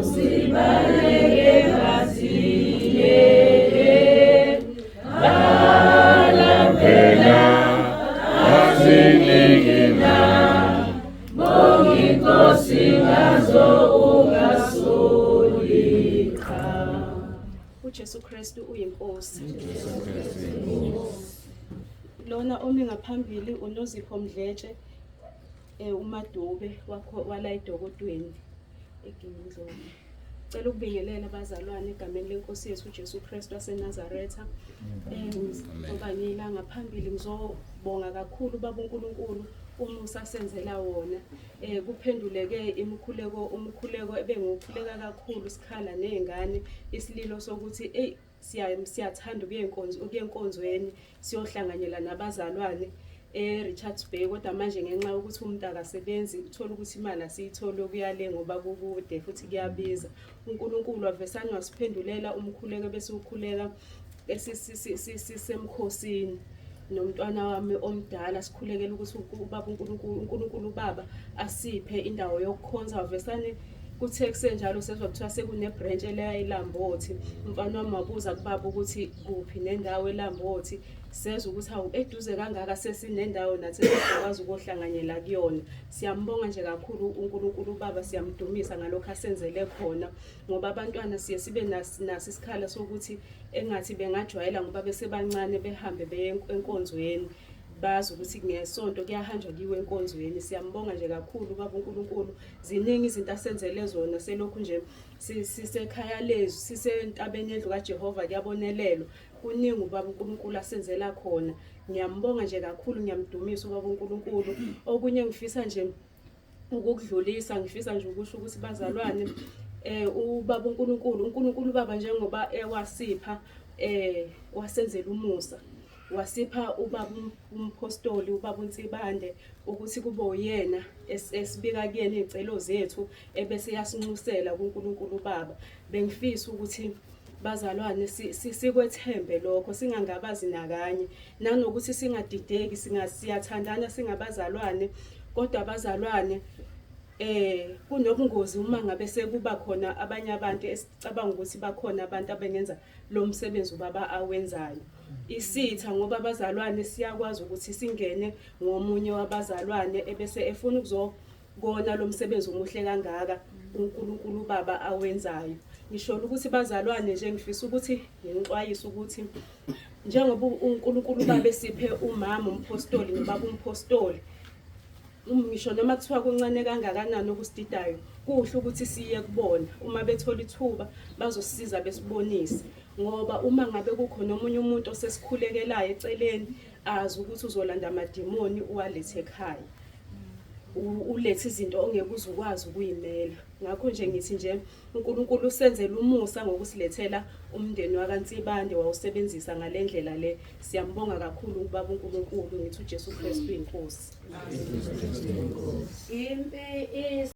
Sibaleke baziyele Phela aziningi na Bonga inkosi ngazo ungasoli cha. uJesu Kristu uyinkosi. Lona omi ngaphambili uNozipho Mdletshe uMadube wakho wala eDokodweni eGingindlovu. Cela ukubingelela abazalwane egameni lenkosi yethu uJesu Kristu waseNazaretha. Ngoba ngila ngaphambili ngizobonga kakhulu baba uNkulunkulu umusa asenzela wona. Kuphenduleke imikhuleko umkhuleko ebengiwukhuleka kakhulu sikhala nezingane isililo sokuthi ey siyathanda ukuya enkonzo ukuya enkonzweni siyohlanganyela nabazalwane e-Richards Bay kodwa manje ngenxa yokuthi umuntu akasebenzi uthola ukuthi imali asiyitholi okuya le ngoba kukude futhi kuyabiza. uNkulunkulu wavesane wasiphendulela umkhuleko ebesiwukhuleka sisemkhosini nomntwana wami omdala sikhulekela ukuthi ubaba uNkulunkulu uNkulunkulu ubaba asiphe indawo yokukhonza. Wavesane kuthe kusenjalo sezwa kuthiwa sekune-branch eleya eLambothi. Umfana wami wabuza kubaba ukuthi kuphi nendawo eLambothi. Sezwa ukuthi hawu eduze kangaka sesinendawo nathi esizokwazi ukuyohlanganyela kuyona. Siyambonga nje kakhulu uNkulunkulu ubaba, siyamdumisa ngalokho asenzele khona ngoba abantwana siye sibe naso isikhala sokuthi engathi bengajwayela ngoba besebancane behambe beye enkonzweni bazi ukuthi ngesonto kuyahanjwa kuyiwe enkonzweni. Siyambonga nje kakhulu ubaba uNkulunkulu, ziningi izinto asenzele zona selokhu nje sisekhaya lezwi sisentabeni yendlu kaJehova kuyabonelelwa. Kuningi ubaba uNkulunkulu asenzela khona. Ngiyambonga nje kakhulu, ngiyamdumisa ubaba uNkulunkulu. Okunye ngifisa nje ukukudlulisa, ngifisa nje ukusho ukuthi bazalwane ubaba uNkulunkulu, uNkulunkulu ubaba njengoba ewasipha wasenzela umusa. Wasipha ubaba umpostoli ubaba uNsibande ukuthi kube uyena esibika kuyena izicelo zethu ebese yasinxusela kuNkulunkulu ubaba. Bengifisa ukuthi bazalwane sikwethembe lokho singangabazi nakanye nanokuthi singadideki siyathandana singabazalwane kodwa abazalwane kunobungozi uma ngabe sekuba khona abanye abantu esicabanga ukuthi bakhona abantu abengenza lo msebenzi ubaba awenzayo. Isitha ngoba abazalwane siyakwazi ukuthi singene ngomunye wabazalwane ebese efuna ukuzokona lo msebenzi omuhle kangaka uNkulunkulu ubaba awenzayo. Ngisho ukuthi bazalwane nje ngifisa ukuthi nginixwayise ukuthi njengoba uNkulunkulu ubaba esiphe umama umpostoli nobaba umpostoli, ngisho noma kuthiwa kuncane kangakanani okusididayo, kuhle ukuthi siye kubona uma bethola ithuba bazosisiza besibonise, ngoba uma ngabe kukhona omunye umuntu osesikhulekelayo eceleni azi ukuthi uzolanda amadimoni uwalethe ekhaya, ulethe izinto ongeke uze ukwazi ukuyimela. Ngakho nje ngithi nje uNkulunkulu usenzela umusa ngokusilethela umndeni wakaNsibande wawusebenzisa ngale ndlela le. Siyambonga kakhulu ubaba uNkulunkulu, ngithi uJesu Kristu inkosi. Impi is